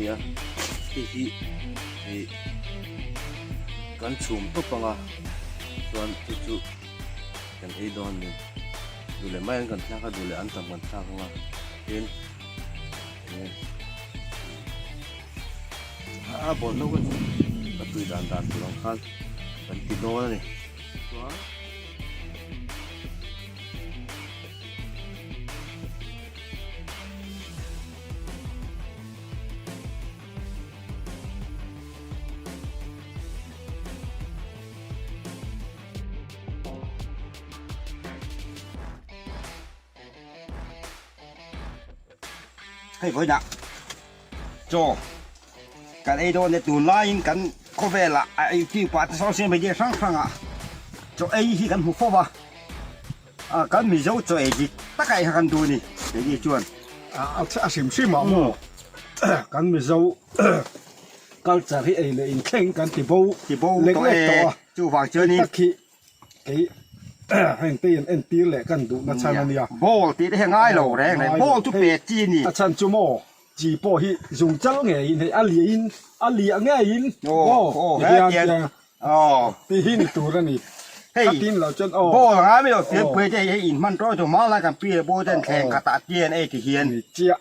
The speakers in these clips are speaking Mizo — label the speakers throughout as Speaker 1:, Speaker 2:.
Speaker 1: ni a, hei hi ih kan chhum tawp ang a chuan chu chu kan ei dawn a ni duh leh mai an kan thlak a duh leh an tam kan thlak ang a tin enge a bawlhlo kha chu ka tui dan dan tur ang khan kan ti dawn a ni chuan.
Speaker 2: Hei vawiinah chaw kan ei dawn e tunlaiin kan khawvelah a ei tih pah te social media hrang hrangah chaw ei hi kan hmu fo va. A kan Mizo chaw ei dik tak ah kha kan duh a ni keini chuan.
Speaker 3: A hrim hrim ah maw kan Mizo culture hi ei leh inthleng kan ti bo
Speaker 2: ti bo
Speaker 3: lek
Speaker 2: tawh
Speaker 3: lek
Speaker 2: e
Speaker 3: tawh a
Speaker 2: chuvang chuanin
Speaker 3: tak hi kei heng te in entir leh kan duh na chhan a nia.
Speaker 2: Ball tih te hi a ngai lo reng reng ball chu pe chi a ni.
Speaker 3: A chhan chu maw chi pawh hi zung chal ngeiin hei a liah in a liah ngeiin maw ti hian Ti hi ni tur a ni.
Speaker 2: Hei,
Speaker 3: Ka tin lo chuan aw.
Speaker 2: Ball anga mi lo fian pui te hei in hman tawi tur mal lai kan pi leh bo ten thleng khat ah tian ei ti hian.
Speaker 3: Ni chiah.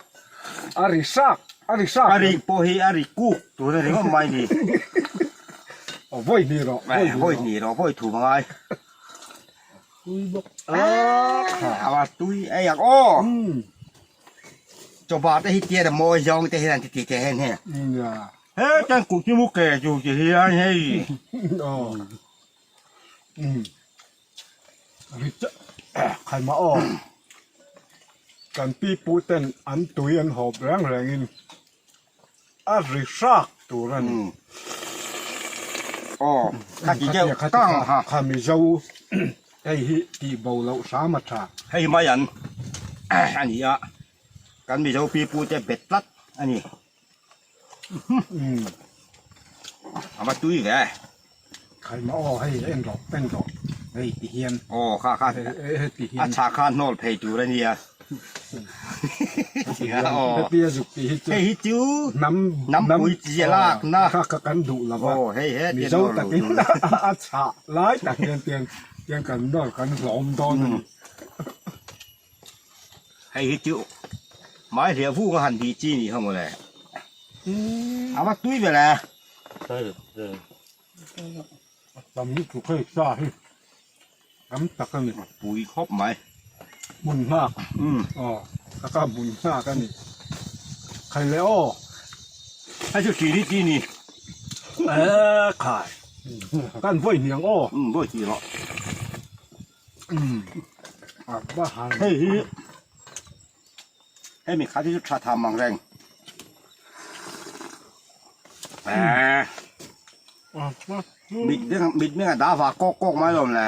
Speaker 3: A ri hrak, a ri hrak.
Speaker 2: A ri pawh hi a ri kuk tur a ringawt mai ni.
Speaker 3: Aw vawi hnih rawh, vawi hnih rawh.
Speaker 2: Vawi hnih rawh, vawi thum angai.
Speaker 3: Tui bawk.
Speaker 2: A va tui ei ang aw. Chawba te hi tian a mawi zawng te hian an ti ti teh hen he.
Speaker 3: Nia.
Speaker 2: He tan kut chu mu ke chu ti hian hei.
Speaker 3: Aw. Um. Ri cha khai ma aw. Kan pi pu ten an tui an hawp reng reng in a ri hrak tur a ni.
Speaker 2: Aw kha ti deuh kang ha.
Speaker 3: Kha Mizo hei hi tih bo loh hram a tha.
Speaker 2: Hei mai an a ni a, kan Mizo pi pu te bet tlat a ni. A va tui ve.
Speaker 3: Khai ma aw hei en rawh en rawh hei ti hian.
Speaker 2: Aw kha kha
Speaker 3: hei ti hian.
Speaker 2: A chhah kha hnawl phei tur a nia.
Speaker 3: Heti a zuk tih hi chu.
Speaker 2: Hei hi chu
Speaker 3: hnam
Speaker 2: hnam pui chi a lak na.
Speaker 3: Kha kha kan duh lo va.
Speaker 2: Aw hei he
Speaker 3: Mizo takin a chhah lai tak hian tiang tiang kan nawr kan hlawm dawn a ni.
Speaker 2: Hei hi chu mai hliah vuk a han tih chi nih kha mawle. A va tui ve le.
Speaker 3: Tam lutuk hei sa hi tam tak a ni.
Speaker 2: Pui khawp mai.
Speaker 3: Hmun nghak. Aw ka ka hmun nghak a ni. Khai le aw.
Speaker 2: Hei chu tih hi chi ni.
Speaker 3: Eee khai. Kan vawi hniang aw.
Speaker 2: Vawi hnih rawh.
Speaker 3: A va han.
Speaker 2: Hei hi hemi khat hi chu tha tham ang reng. Eee mit beng mit beng a dah vah kawk kawk mai lawm le.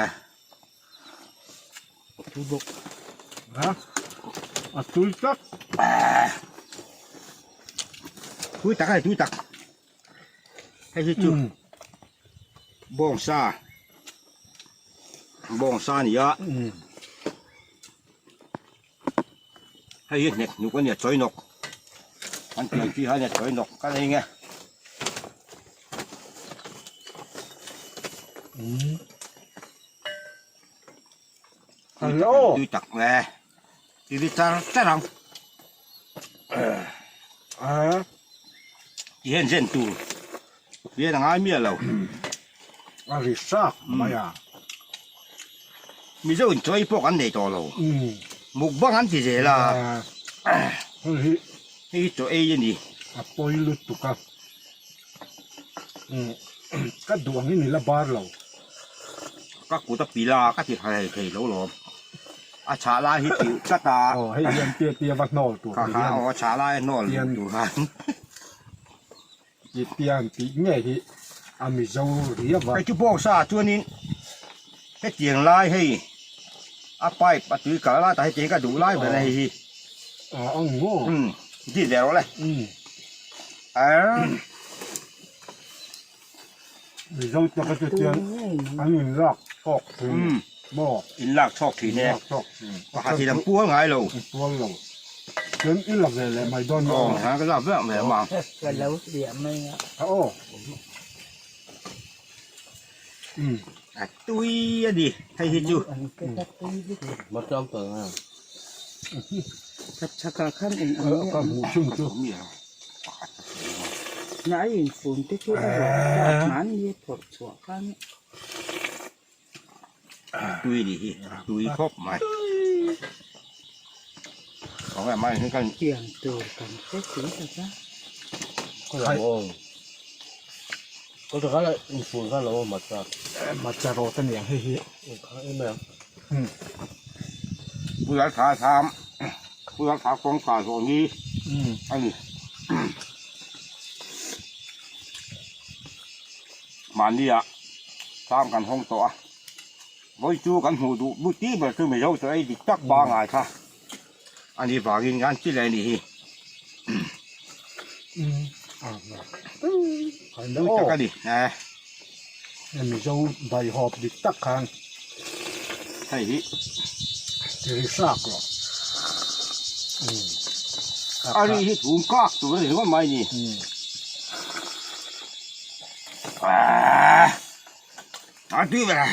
Speaker 3: Tui bawk. Ha? A tui tak.
Speaker 2: Eee tui tak a ni tui tak. Hei hi chu bawngsa bawngsa a ni a hei hi hnek hnuk a nia chawi nawk an tih ang chi kha a nia chawi nawk ka nei nge tui tak nge tui char char ang. Ti hian zen tur hian a ngai miah lo.
Speaker 3: A ri hrak mai a.
Speaker 2: Mizo in chawi pawh kan nei tawh lo. Mukbang an ti zel a.
Speaker 3: Hei hi.
Speaker 2: Hei hi chaw ei a ni.
Speaker 3: A pawi lutuk a. Ka duh ang in i la bar lo.
Speaker 2: Ka kut a pil a, ka ti tha thei thei lo lawm. A chhah lai hi tih tlat a.
Speaker 3: Aw hei hian tia tia va hnawl tur
Speaker 2: ti hian. Aw a chhah lai a hnawl tur khan.
Speaker 3: Ti tian tih nge hi a Mizo riau a.
Speaker 2: Hei chu bawngsa ah chuanin hetiang lai hei a pipe a tui kal lai tah hetiang hi ka duh lai ber a hei hi.
Speaker 3: Aw ang maw.
Speaker 2: Umm ti ve rawh le.
Speaker 3: Umm. Mizo te kha chu chuan an in lak chhawk thin maw?
Speaker 2: In lak chhawk thin e.
Speaker 3: In lak chhawk thin.
Speaker 2: Pakhat hi lam pual ngai lo.
Speaker 3: Pual lo. Chuan i la ve leh mai dawn maw?
Speaker 2: Aw, ka la ve mai ang.
Speaker 4: Ka lo hliah mai a.
Speaker 3: Aw.
Speaker 2: A tui a ni hei hi chu.
Speaker 1: Matang ta nga.
Speaker 4: Chak chakah khan eng ang nge
Speaker 3: Ka hmuh chung chu.
Speaker 4: Hnai infun te chu a rawh ta hmanni a phawrh chhuah khan.
Speaker 2: Tui ni hi tui khawp mai. Khawngaih mai hi kan.
Speaker 4: Tiang tur kan hre si lo va.
Speaker 1: Khaw lam aw. Ka ta khala infun kha lo matcha.
Speaker 3: Matcha rawt a niang hei hi.
Speaker 1: Kha em em.
Speaker 2: Pu Laltha Tham Pu Laltha kawngka zawh ni a ni. Mahnia tlang kan hawng tawh a, vawi chu kan hmuh duh but tih ber chu Mizo chaw ei dik tak pangngai kha a nih vangin kan ti leh a nih hi. Tui tak a ni e.
Speaker 3: Mizo daihawp dik tak khan
Speaker 2: hei hi
Speaker 3: tiri hrak rawh.
Speaker 2: A ri hi thum kak tur a ni ringawt mai a ni. A tui ber a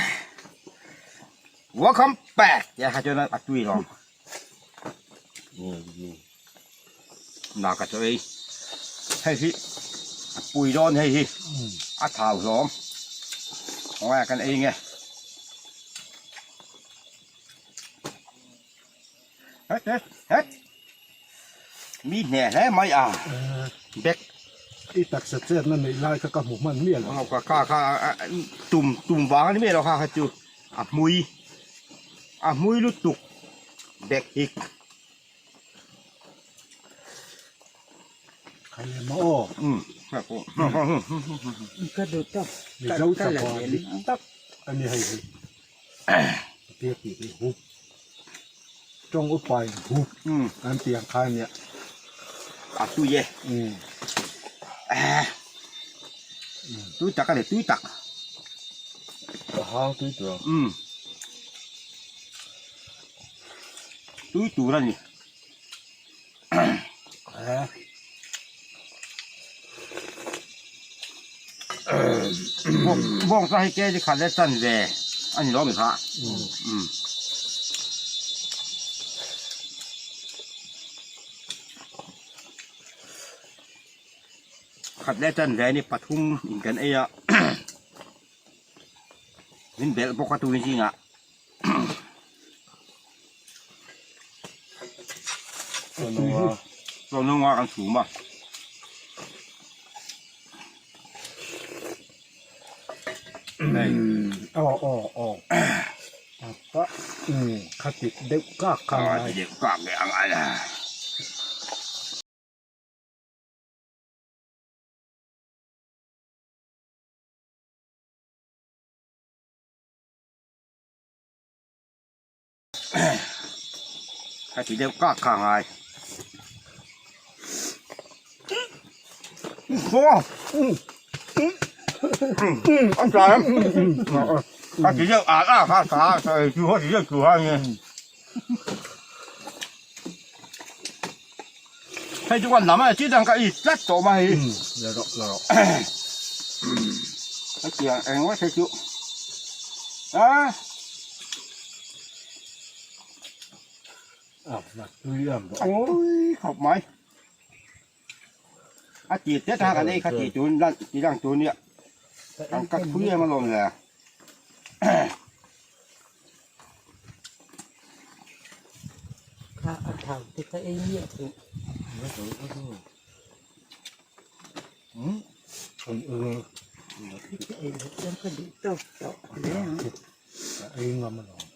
Speaker 2: welcome back tia kha chuan a tui lawm na ka chaw ei hei hi a pui dawn hei hi a thau hlawm khawngaih kan ei nge het het het Mi hneh hle mai a bag.
Speaker 3: I taksa chetna neih lai kha ka hmu hman miah lo.
Speaker 2: Aw ka ka kha tum tum vang a ni miah lo kha kha chu a hmui a hmui lutuk bag hi.
Speaker 3: Kha leh maw aw.
Speaker 2: Umm
Speaker 4: Ka duh tawk.
Speaker 3: Mizo chakawh dik tak a ni hei hi. Tia tih hi hup tawng upa in hup an tih ang kha ania.
Speaker 2: A tui e. Tui tak a ni tui tak.
Speaker 1: A hang tui tur ang.
Speaker 2: Tui tur a ni. Bawng chu hei kg khat leh chan ve a ni lo mi kha. Khat leh chan ve ni pathum in kan ei a min belh bawk a tui zingah. Chawnunga kan chhum a.
Speaker 3: Aw aw aw apa khati deuh kak kha
Speaker 2: ngai deuh kak leh ang ai a. Ka ti deuh kak kha ngai. Ka ti deuh ah ah kha kha chu ho ti deuh chu ha nge. Hei chu kan lam a chi dang ka i tlat tawh mai.
Speaker 3: La rawh la rawh.
Speaker 2: Hetiang eng vek hei chu a.
Speaker 3: A va tui em rawh.
Speaker 2: Ui khawp mai. A ti te ta kan ei kha ti tun lan ti lang tun nia. Kan cut phui em alawm le.
Speaker 4: Kha a thau te kha ei miah suh. Ei loh chuan ka duh tawk tawh hle ang.
Speaker 3: Ei ngam alawm.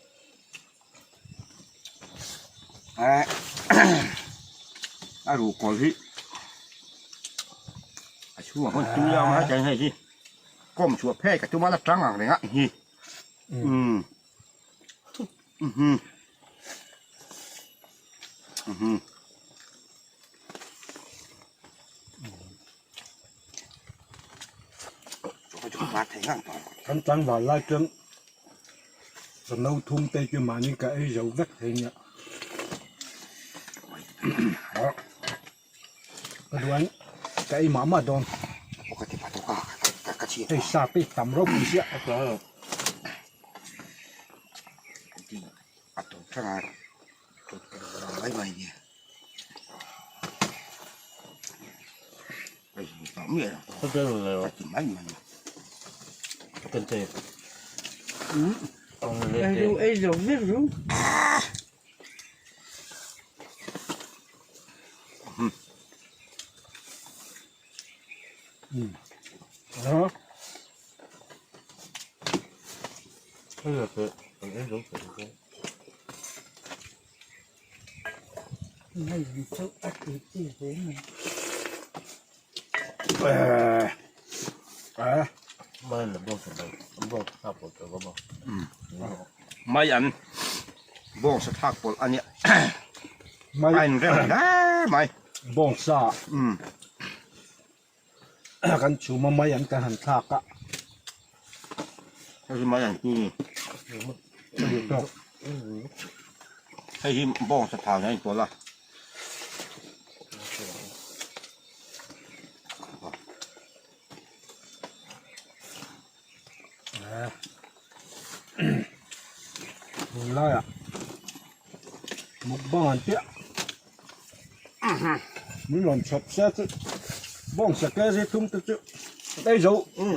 Speaker 2: A ruhkawl hi a chhungah khawn tui a awm a hetiang hei hi kawm chhuah phei ka tum a la tang ang reng a hi umm umm
Speaker 3: Kan tlangval lai chuan ka no thum te chu mahni ka ei zo vek thei nia. Ka duan ka ei mah mah dawn. Hei sa te tam ropui sia.
Speaker 4: Ei zo vek ru.
Speaker 2: Mai an bawngsa thlak pawlh a nia a in rem hle mai
Speaker 3: bawngsa kan chhum a mai an kan han thlak a
Speaker 2: hei hi mai an kung hei hi bawngsa thau nen a inpawlh a.
Speaker 3: Tunlaiah mukbang an piah min rawn chhawp se chu bawngsa kg thum te chu ei zo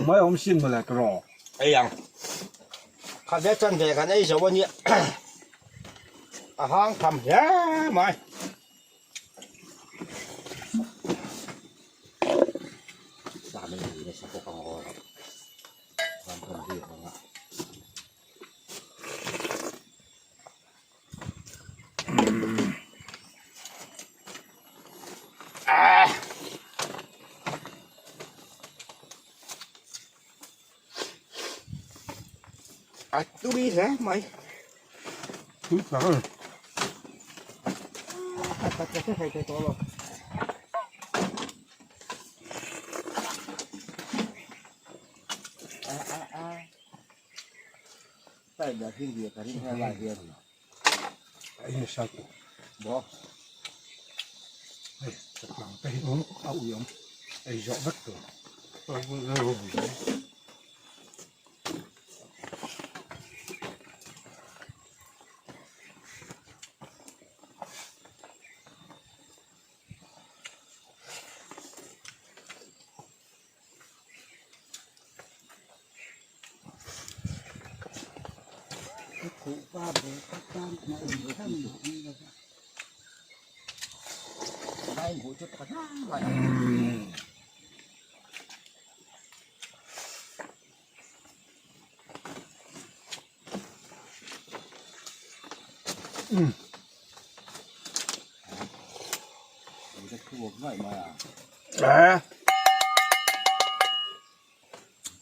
Speaker 3: mai awm sin mawle ka rawh.
Speaker 2: Ei ang khat ve chan ve kan ei zo a nia a hang tham hle mai. A tui hle mai.
Speaker 3: Tui tak a ni. Hei chaklang te hi a ui awm ei zawh vek tur.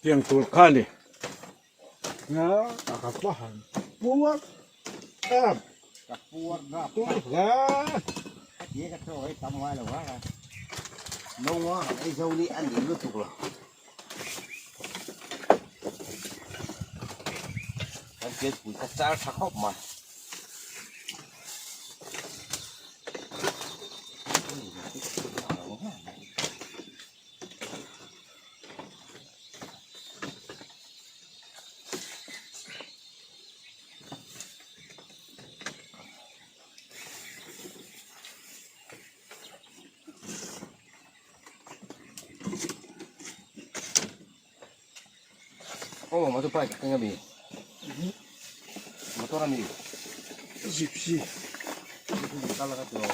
Speaker 3: Tiang tur kha ni a ka pa han puar em
Speaker 2: Ka puar ngap
Speaker 3: tui hle
Speaker 2: Ye ka chaw ei tam ngai lo a No nga ei zo ni an ni lutuk lo Kan pian pui ka char tha khawp mai. Oh, motor bike keng ami. Motor ami.
Speaker 3: Gypsy.
Speaker 2: Kala ka tiro.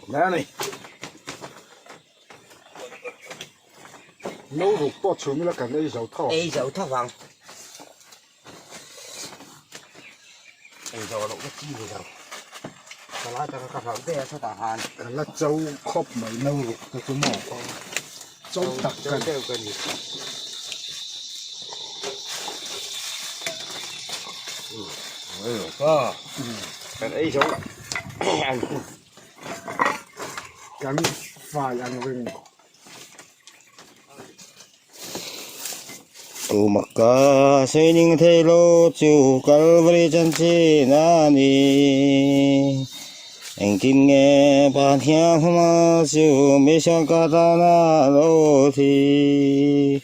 Speaker 3: Nè này. Nấu rụt po chhum ila kan ei zo tho.
Speaker 2: Ei zo tho vang. Ei zawh loh na chi ni lo. Ka lai taka ka hlauh daih a sawtah khan.
Speaker 3: Ka la cho khawp mai no ruk te chu maw cho tak ka ni.
Speaker 2: Cho deuh ka ni. Kan ei zo ang.
Speaker 3: Kan fai ang ring.
Speaker 2: Tumaka saining thei lo chu Kalvari chanchin a ni. Engtin nge Pathian hma chu mihring ka tana lo thi.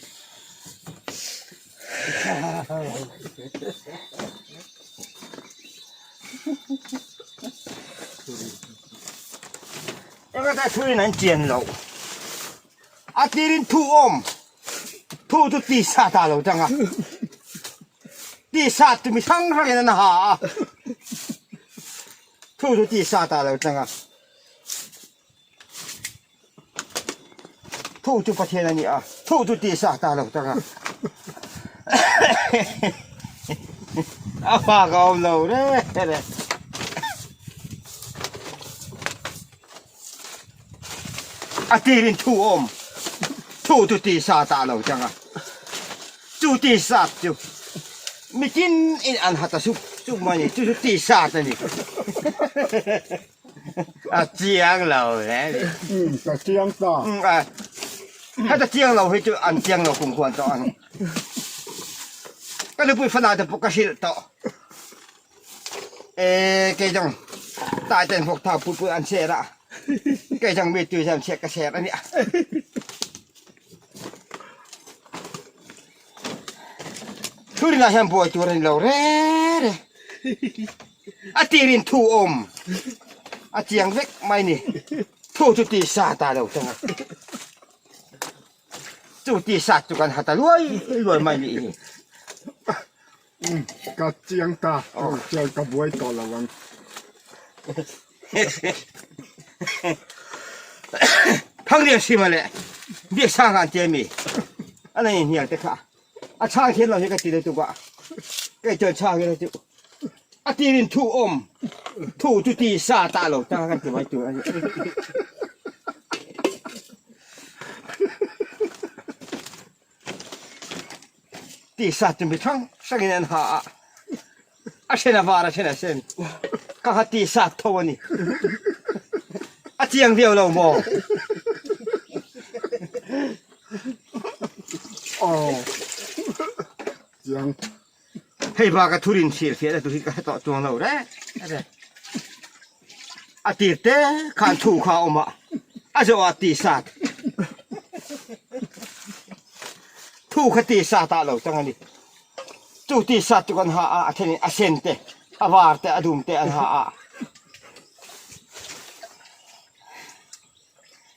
Speaker 2: Engati thuin an chian loh? A tirin thu awm, thu chu tisa ta lo chang a, tisa chu mi hrang hrangin an ha a, thu chu tisa ta lo chang a, thu chu Pathian a ni a, thu chu tisa ta lo chang a, a fak a awm lo reng reng. A tirin thu awm, thu chu tisa tah lo chang a, chu tisa chu mitin in an ha ta sup sup mai a ni, chu chu tisa a ni. A chiang lo hle a ni.
Speaker 3: Umm ka chiang ta.
Speaker 2: Umm a, heta chiang lo hi chu an chiang lo kum khuan tawh ang. Ka nupui fana te pawh ka hrilh tawh. E kei zawng tai ten vawk thau pui pui an ser a, kei zawng mi tui hian chhiat ka ser a nia. Thurinah hian buai tur a ni lo re re. A tirin thu awm a chiang vek mai ni. Thu chu ti sa ta lo chang a. Chu ti sa chu kan ha ta luai luai mai ni hi.
Speaker 3: Ka chiang ta, chuan ka buai tawh lo ang.
Speaker 2: Thangrian Sima leh Biaksanga an ti a mi? A nei hnial te kha a chhang thiam lo hi ka ti lutuk a, kei chuan chhang ila chu a tirin thu awm thu chu ti sa ta lo ta kan ti mai tur a ni. Tisa chu mi hrang hrangin an ha a, a then a var a then a sen, ka kha tisa tho a ni, a chiang viau lo maw?
Speaker 3: Aw chiang.
Speaker 2: Hei bak a thurin thlir fiah na tur hi ka hre tawh chuang lo reng reng. A tir te khan thu kha a awm a, a zawh ah tisa thu kha tisa tah lo chang a ni. Chu tisa chu kan ha a, a thenin a sen te, a var te, a dum te an ha a.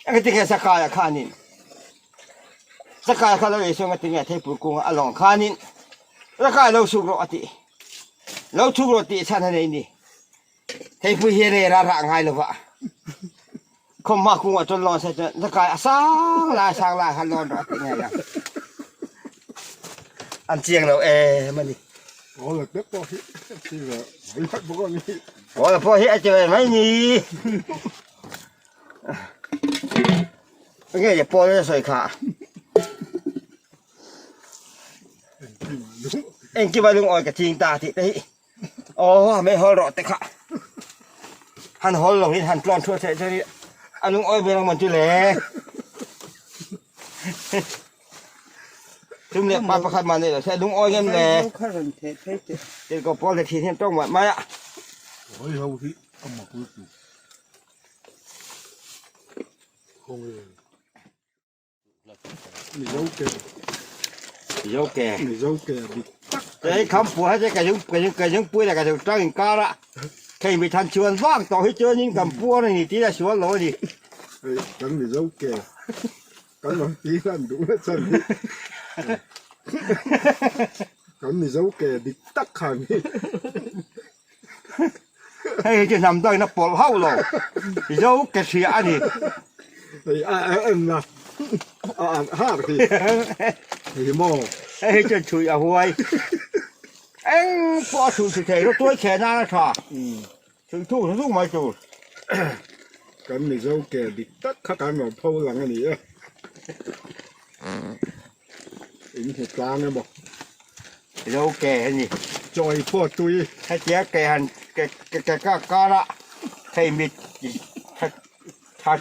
Speaker 2: Engati nge Zakaia khanin Zakaia kha lo Isua ngati nge theipui kunga a lawng khanin Zakaia lo chhuk rawh a tih. Lo chhuk rawh tih chhan a nei ni. Theipui hi rel a rah ngai lova. Khawmhma kungah chuan lawn se chuan Zakaia a sang lai sang lai khan lawn rawh a tih ngei ang. An chiang lo em a ni.
Speaker 3: Paula te pawh hi a ti ve mai bawk a ni.
Speaker 2: Paula pawh hi a ti ve mai ni. Nge le pawl na sawi kha. Engkim a lungawi ka ching ta tih te hi. Aw mei hawl rawh te kha. Han hawl lo in han tlawn thuah theih chuan a lungawi vel ang man chu le. Tum leh pa pakhat mah nei lo se a lungawi ngem le. Tirhkoh pawl te thin hian tawng mai mai a.
Speaker 3: Hawi ho hi a mak lutuk. Mizo ke.
Speaker 2: Mizo ke.
Speaker 3: Mizo ke dik tak.
Speaker 2: Cái khám phá thế cái cái cái những bữa là cái trang ca đó. Khi bị thằng chuan vang tàu hết trơn nhưng cầm pua này thì tí là xuống lỗ gì.
Speaker 3: Kan Mizo ke. Kan lam tí lan đủ là chân. Kan Mizo ke dik tak khan.
Speaker 2: Hei hi chu hnam dawin a pawlh hauh lo, zo ke hria a ni.
Speaker 3: Hei a a en la, a an har hi, hei maw.
Speaker 2: Hei hi chuan chhui a huai. Eng. pawh a chhun thli thei rawtuai chhe nan a tha. Chhun thuk zuk mai tur.
Speaker 3: Kan Mizo ke dik tak kha kan rawn pho lang a ni e. In hmu tlang emaw.
Speaker 2: Mizo ke a ni.
Speaker 3: Chawi pawh tui.
Speaker 2: Hetia ke han ke ke ke ka kara thei mit tha tha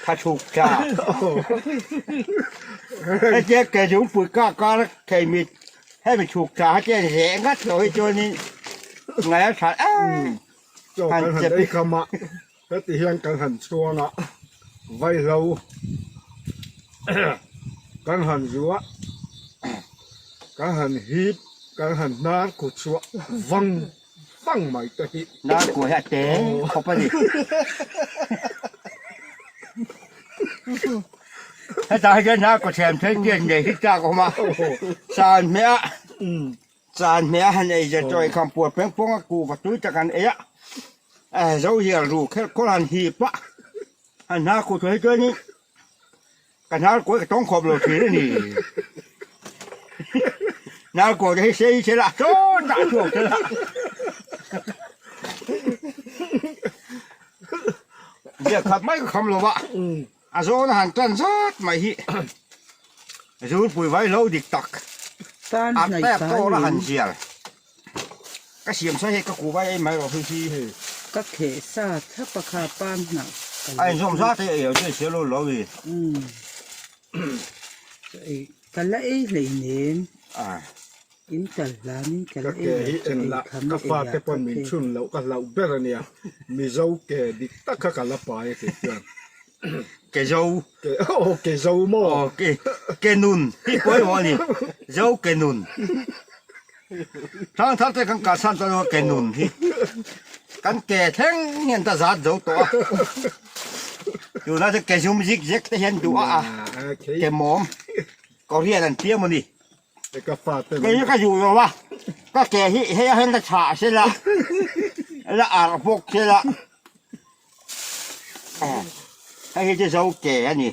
Speaker 2: tha chhuk tha. Hetia ke zungpui ka kara thei mit hemi chhuk tha hetia zeh ngat lo hi chuanin ngaih a tha em.
Speaker 3: Chaw kan han ei kham a, heti hian kan han chhuang a, vaihlo kan han zuah, kan han hip, kan han hnar kut chhuah vang vang mai te hi.
Speaker 2: Hnar kuah hi a te khawp a ni. Hetah hian hnar kaw thiam thei chian nei hi chak a awm a, san hmeh a. Chan hmeh a han ei zet chaw eikham puar peng pawng a kuhva tui tak an ei a, zo hial ru khelh khawl han hip a, han hnar khuh thuai chuanin ka hnar kuai ka tawng khawp lo thin a ni. Hnar kuai te hi sei se la chaw tah chhuak se la. Biak khat mai ka kham lo va, a zawn a han tan zat mai hi. Zurpui vai lo dik tak a pek tawr a han zial ka siam sa hei ka kuh vai ei mai rawh hi hi.
Speaker 4: Ka kheh sa thlap a kha pan hnah ka
Speaker 2: lo. A inzawm zat ei ei lo chu siam lo lo i.
Speaker 4: Ka la ei hlei nen in kal hlan in ka la
Speaker 3: ei lo chu ei kham
Speaker 4: ka
Speaker 3: ka fate pawn min chhun loh ka hlauh ber a nia Mizo ke dik tak kha ka la pai a tih chuan.
Speaker 2: Ke zo.
Speaker 3: Ke oh ke zo maw.
Speaker 2: Oh ke ke nun hi pawimawh a ni. Zo ke nun. Thang thar te kan kah chhan chuan ke nun hi kan ke thleng hian ta zat zo tawh a. Tunah chuan ke zum zik zek te hian duh a a ke mawm Korean an tia maw ni.
Speaker 3: Ka fa te
Speaker 2: Kei hi ka duh lo a ka ke hi hei a hian la chhah sela la arh bawk sela. Hei hi chu zo ke a ni.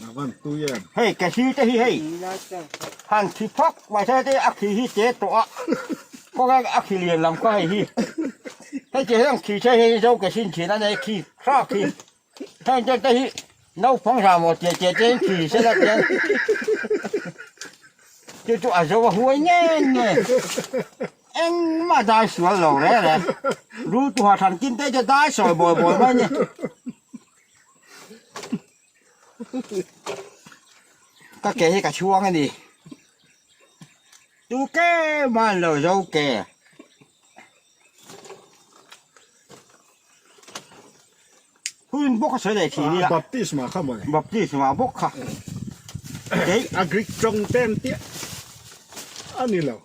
Speaker 3: A van tui em.
Speaker 2: Hei ke si te hi hei. Han khi phawk mai se te a khi hi te tawh a. Kawng a khi lian lam kha hei hi. Hei ke hian khi se hei zo ke sin thin a nei khi hra khi. Heng te te hi naupang hla maw tia tia te khi se la tian. Chu chu a zo a huai nge nge. Engmah dai sual lo re re. Ru tuha than kin te che dai sawi bawi bawi mai ni. Ka ke hi ka chhuang a ni. Tu ke man lo zo ke. Hun bawk a sawi leh thin nia.
Speaker 3: Baptisma kha mawle.
Speaker 2: Baptisma bawk kha. Kei.
Speaker 3: A Greek tawng ten tiah a ni lo.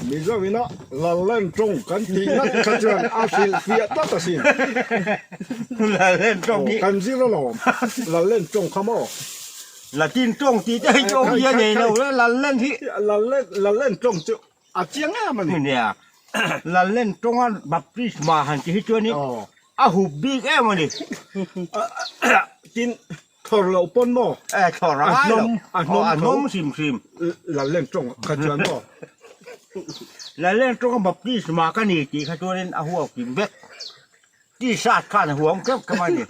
Speaker 3: Mizo ina Lallen tawng kan tih ngat kha chuan a hrilh fiah tlat asin.
Speaker 2: Lallen tawng hi.
Speaker 3: Kan zir alawm. Lallen tawng kha maw?
Speaker 2: Latin tawng tih te hi chu awmzia nei lo Lallen hi.
Speaker 3: Lallen Lallen tawng chu A chiang em a ni.
Speaker 2: Nia, Lallen tawnga baptisma han ti hi chuanin a hup bik em a ni.
Speaker 3: Tin, thlawr loh pawn maw?
Speaker 2: E, thlawr a ngai lo. A hnawm, a hnawm hrim hrim.
Speaker 3: Lallen tawng kha chuan maw?
Speaker 2: Lallen tawnga baptisma ka ni tih kha chuanin a huau kim vek. T-shirt khan a huam keuh keuh a ni.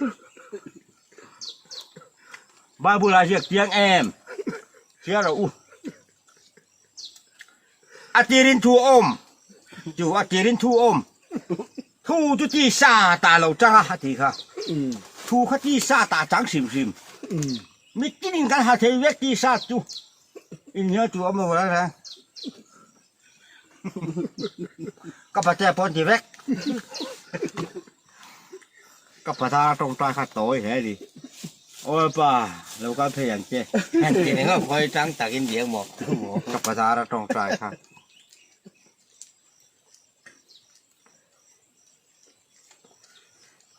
Speaker 2: Bible ah ziak chiang em? Hria rawh u. A tirin thu a awm chu a tirin thu a awm thu chu ti sa ta lo chang a a ti kha thu kha ti sa ta chang hrim hrim mitin in kan ha thei vek ti sa chu in hian chu awm lo reng reng ka patea pawh an ti vek ka pata tawngtai kha tawi hle a ni. Aw pa, lo kal phei ang che. Heng ti ringawt khawi tang takin diak maw? Ka bazar a tawngtai kha.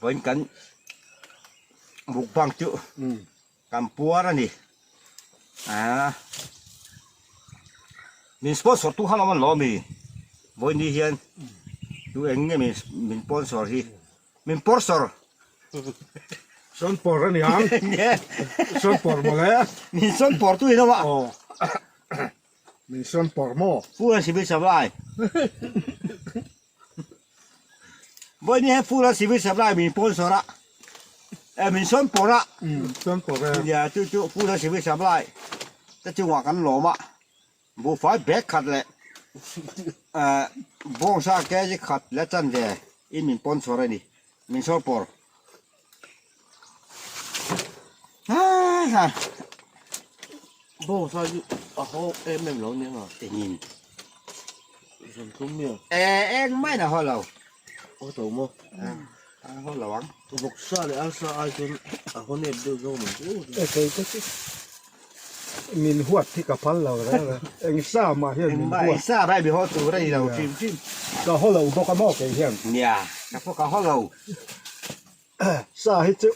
Speaker 2: Vawiin kan mukbang chu kan puar a ni. Aa min sponsor tu kha lo an lawm i. Vawiin ni hian tu eng nge min sponsor hi. Min pawr sawr.
Speaker 3: Sawn pawr a ni ang. Sawn pawr mawle.
Speaker 2: Min sawn pawr tu in awm a.
Speaker 3: Aw. Min sawn pawrh maw?
Speaker 2: Full and civil supply. Vawiin hian full and civil supply min sponsor a, eh min sawn pawrh a.
Speaker 3: Umm sawn pawrh e.
Speaker 2: Nia chu chu full and civil supply te chungah kan lawm a, buhfai bag khat leh eh bawngsa kg khat leh chanve in min sponsor a ni, min sawn pawrh.
Speaker 1: Bawngsa hi a haw em em lo nia
Speaker 2: Engin?
Speaker 1: Zan tlum nia.
Speaker 2: E eng mai na haw lo.
Speaker 1: Haw tawh maw?
Speaker 2: A haw lo ang.
Speaker 1: Vawksa leh arsa ai chuan a haw nep deuh zawk mai chu.
Speaker 3: E kei te chu min huat hi ka phal lo reng reng. Eng sa mah hian min huat.
Speaker 2: Eng sa mah hi min haw tur a ni lo hrim hrim.
Speaker 3: Ka haw lo bawk a maw kei hian.
Speaker 2: Nia, ka pawh ka haw lo.
Speaker 3: Sa hi chu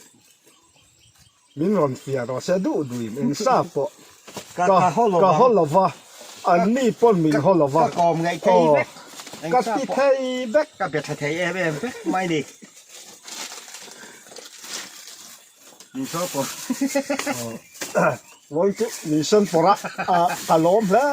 Speaker 3: min rawn fiah rawh se duh duhin eng sa pawh
Speaker 2: ka ka
Speaker 3: haw lo va an ni pawn min haw lo va
Speaker 2: ka kawm ngaih thei vek
Speaker 3: ka ti thei vek
Speaker 2: ka be tha thei em em vek mai ni min sawn pawrh
Speaker 3: vawi chu min sawn pawrh a ka lawm hle.